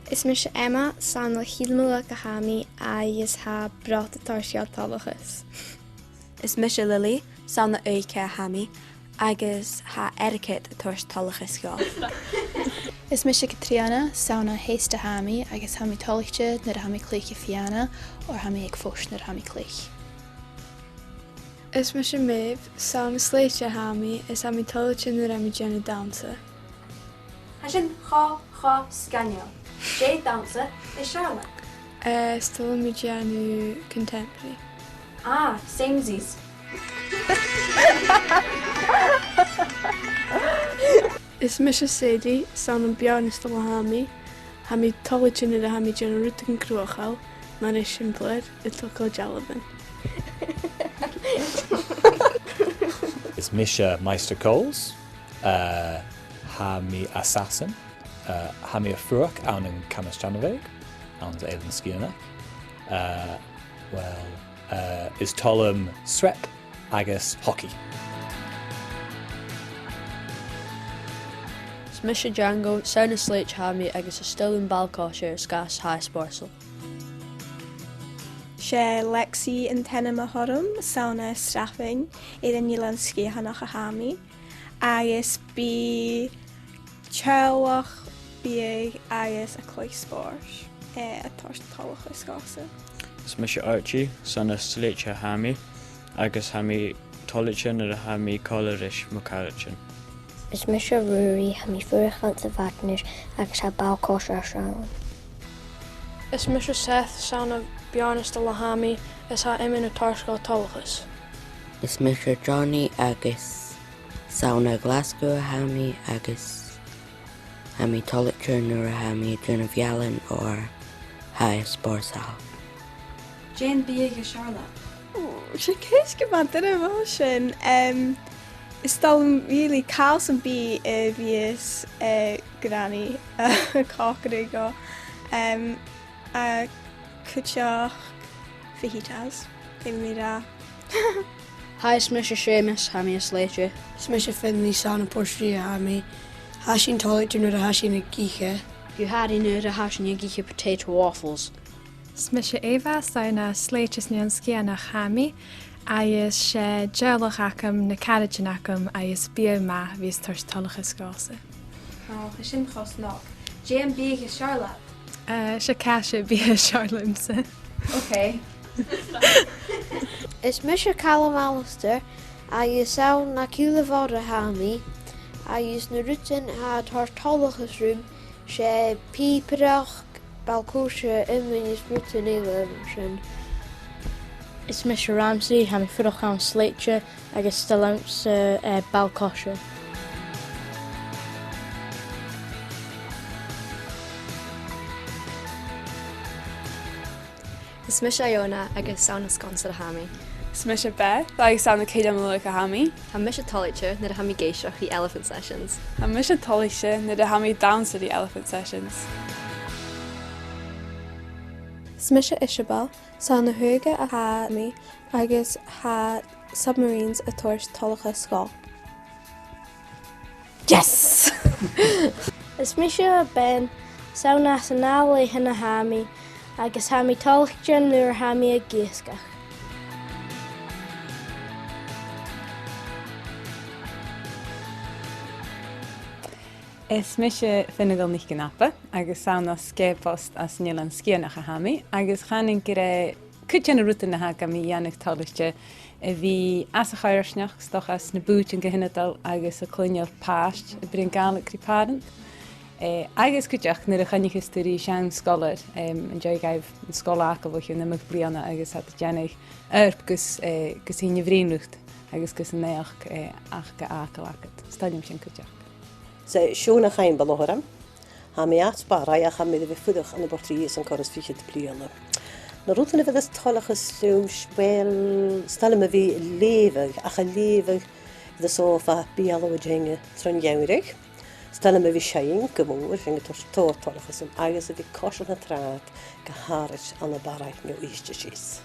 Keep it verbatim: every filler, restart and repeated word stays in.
Is mise Emma, 's ann à Cill Mhuileach a tha mi agus tha brot a' toirt dhomh toileachas. Is mise Lily, 's ann à Uibhist a tha mi agus tha airgead a' toirt toileachas dhomh. Is mise Catrìona, 's ann à Uibhist a tha mi agus tha mi toilichte nuair a tha mi a' cluich a' phiàna, oir tha mi aig fois nuair a tha mi a' cluich. Is mise Maeve, 's ann à Slèite a tha mi is tha mi toilichte nuair a tha mi a' dèanamh dannsa. Tha sin cho, cho sgoinneil. Dè an dannsa as fheàrr leat? Eh, 's toil leam a dhèanamh contemporary. Ah, samesies. Is mise Sadie, 's ann à Beàrnasdal a tha mi. Tha mi toilichte nuair a tha mi a' dèanamh rudeigin cruthachail, mar eisimpleir, a' togail dealbhan. Is mise Maighstir Coles, eh, tha mi à Sasainn, eh, tha mi a' fuireach ann an Camas Seanabhagh, anns an Eilean Sgitheanach. Eh, well, eh, is toil leam sreap agus hocaidh. Is mise Django, 's ann à Slèite a tha mi agus is toil leam ball-coise air sgàth 's tha e spòrsail. 'S e Lexi an t-ainm a th' orm, 's ann à Srafn, air an Eilean Sgitheanach a tha mi, agus bidh teaghlach, biadh agus a' cluich spòrs, eh, a' toirt toileachas dhòmhsa. Is mise Archie, 's ann à Slèite a tha mi, agus tha mi toilichte nuair a tha mi còmhla ris mo charaidean. Is mise Ruairidh, tha mi a' fuireach anns a' mhadainn agus tha ball-coise airson. Is mise Seth, 's ann à Beàrnasdal a tha mi, is tha iomain a' toirt dhomh toileachas. Is mise Johnny agus 's ann à Glaschu a tha mi agus tha mi toilichte nuair a tha mi a' dèanamh ealain oir tha e spòrsail. Dè am biadh as fheàrr leat? Ò, 's e ceist gu math doirbh a tha sin. Em, is toil leam really càil sam bith a bhios, eh, Granny, eh, a' còcaireachd dhomh. Em, a' chuideachd fajitas, feumaidh mi ràdh. Hi, is mise Seumas, tha mi à Slèite. Is mise Finlay, 's ann à Port Rìgh a tha mi. Tha sinn toilichte nuair a tha sinn ag ithe. Gu h-àraidh nuair a tha sinn ag ithe potato waffles. Is mise Eva, 's ann à Slèite san Eilean Sgitheanach a tha mi, agus 's e teaghlach agam, na caraidean agam, agus biadh math a bhios a' toirt toileachas dhòmhsa. Ò, tha sin cho snog. Dè am biadh as fheàrr leat? Eh, 's e càise-biadh as fheàrr leamsa. Ok. Is mise Calum Alasdair, agus 's ann à Cille Mhoire a tha mi, agus na rudan a tha a' toirt toileachas rium, 's e pìobaireachd, ball-coise, iomain is rudan eile mar sin. Is mise Ramsay, tha mi a' fuireach ann an Slèite agus 's toil leamsa, eh, ball-coise. Is mise Iona agus 's ann à Sgonsar a tha mi. Is mise Beth, agus 's ann à Cille Mhuileach a tha mi. Tha mise toilichte nuair a tha mi ag èisteachd ri Elephant Sessions. Tha mise toilichte nuair a tha mi a' dannsa ri Elephant Sessions. Is mise Iseabail, 's ann à Hague a tha mi, agus tha Submarines a' toirt toileachas dhomh. Yes! Is mise Ben, 's ann às an Àth Laoidhean a tha mi, agus tha mi toilichte nuair a tha mi ag iasgach. Is mise Finnegal NicAnapa, agus 's ann à Sgèith Phost às an Eilean Sgitheanach a tha mi, agus chanainn gur e cuid de na rudan a th' agam a dhèanadh toilichte a bhith às a' choimhearsnachd, 's dòcha anns na bùithtean gu h-ionadail agus a' cluinneal pàiste a' bruidhinn Gàidhlig ri pàrant. Eh, agus cuideachd nuair a choinnicheas tu ri seann sgoilear, em, an dèidh dhaibh an sgoil fhàgail bho chionn iomadh bliadhna agus iad a' dèanamh oidhirp gus, eh, gus iad a bhruidhinn riut agus gus an naidheachd, eh, aca fhàgail agad. 'S toil leam sin cuideachd. 'S e Seonag Chaimbeul a th' orm. Tha mi à Barraigh ach tha mi air a bhith a' fuireach ann am Port Rìgh airson còrr is fichead bliadhna. Na rudan a bhios a' toirt toileachas rium, well, 's toil leam a bhith a' leughadh, ach a' leughadh air an sòfa, beul a' dèanamh tron gheamhradh. 'S toil leam a bhith a' seinn gu mòr, sin a' toirt, toirt toileachas rium, agus a bhith a' coiseachd na tràghad gu h-àraid ann am Barraigh no Uibhist a Deas.